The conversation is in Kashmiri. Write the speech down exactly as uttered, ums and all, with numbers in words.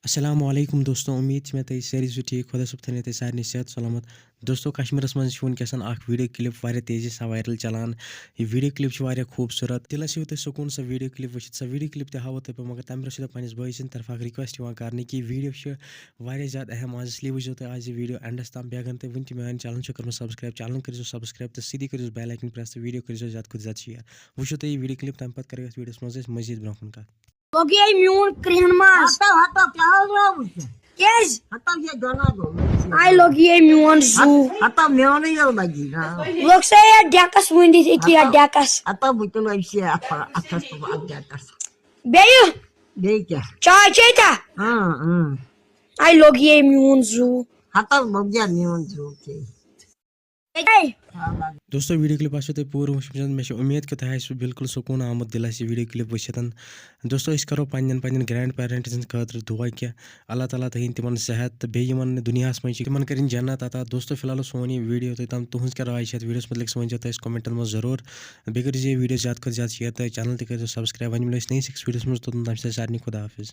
السلام علیکم دوستو، امید چھِ مےٚ تُہۍ سٲری چھِو ٹھیٖک، خۄدا صٲب تھٲینو تۄہہِ سارنٕے صحت سلامت۔ دوستو، کشمیٖرس منٛز چھِ وٕنکیٚس اکھ ویڈیو کلپ واریاہ تیزی سان وائرل چلان۔ یہِ ویڈیو کلپ چھِ واریاہ خوٗبصوٗرت، دِلس یِیِو تۄہہِ سکوٗن سۄ ویڈیو کلپ وٕچھِتھ۔ سۄ ویڈیو کلپ تہِ ہاوو تۄہہِ بہٕ، مگر تَمہِ برونٛہہ چھِ تۄہہِ پننِس بٲے سٕنٛدِ طرفہٕ اکھ ریکویسٹ یِوان کرنہٕ کہِ یہِ ویڈیو چھِ واریاہ زیادٕ اہم، آز اس لیے وٕچھزیو تُہۍ آز یہِ ویڈیو اینڈس تام۔ بیٚیہِ اگر نہٕ تُہۍ وٕنہِ تہِ میون چینل چھُو کوٚرمُت سبسکرائب، چینل کٔرزیو سبسکرائب تہٕ سیٚدی کٔرزیو بیل آیکن پریس تہٕ ویڈیو کٔرزیو زیادٕ کھۄتہٕ زیادٕ شیئر۔ وٕچھِو تُہۍ یہِ ویڈیو کلپ، تَمہِ پتہٕ کرو یتھ ویڈیوس منٛز أسۍ مزید برونٛہہ کُن کتھ۔ لوٚگ یے میون کرٛہُن ماز۔ ہتو، ہتو، کیٛاہ حظ آوُس ژےٚ؟ کیٛازِ؟ ہتو، یہِ گۄناہ گوٚو۔ آے لوٚگ یے میون زُو۔ ہتو، میونٕے یو لگی نا۔ لوٚگ سا یتھ ڈیکس وُنہِ دِتھ، أکہِ یتھ ہتو، ڈیکس۔ ہتو، بہٕ تہِ لٔگۍ سے اتھ پا-، اتھس تہٕ اتھ ڈیکس۔ بیٚیہِ؟ بیٚیہِ کیٛاہ؟ چاے چیٚے تا؟ اۭں، اۭں۔ آے لوٚگ یے میون زُو۔ ہتو، لوٚگ یا میون زُو کیٛاہ؟ ہے۔ دوستو، ویڈیو کلپ آسیو تۄہہِ پوٗرٕ وٕچھمٕژ، مےٚ چھِ امید کہِ تۄہہِ آسِوٕ بالکل سکوٗن آمُت دِلس یہِ ویڈیو کلپ وٕچھِتھ۔ دوستو، أسۍ کرو پننٮ۪ن، پننٮ۪ن گرینڈ پیرنٹسن خٲطرٕ دُعا کہِ اللہ تعالیٰ تھٲیِن تِمن صحت تہٕ بیٚیہِ یِمن نہٕ دُنیاہس منٛز چھِ، تِمن کٔرِن جنت عطا۔ دوستو، فی الحال اوس سون یہِ ویڈیو تۄہہِ تام، تُہنٛز کیٛاہ راے چھِ اتھ ویڈیوس مُتعلق، سُہ ؤنۍ زیو تُہۍ اَسہِ کمنٹن منٛز ضروٗر۔ بیٚیہِ کٔرۍ زیو یہِ ویڈیو زیادٕ کھۄتہٕ زیادٕ شیئر تہٕ چینل تہِ کٔرۍ زیو سبسکرائب۔ وۄنۍ مِلو أسۍ نٔیِس أکِس ویڈیوس منٛز، توٚتام تام چھِ تۄہہِ سارنٕے خدا حافظ۔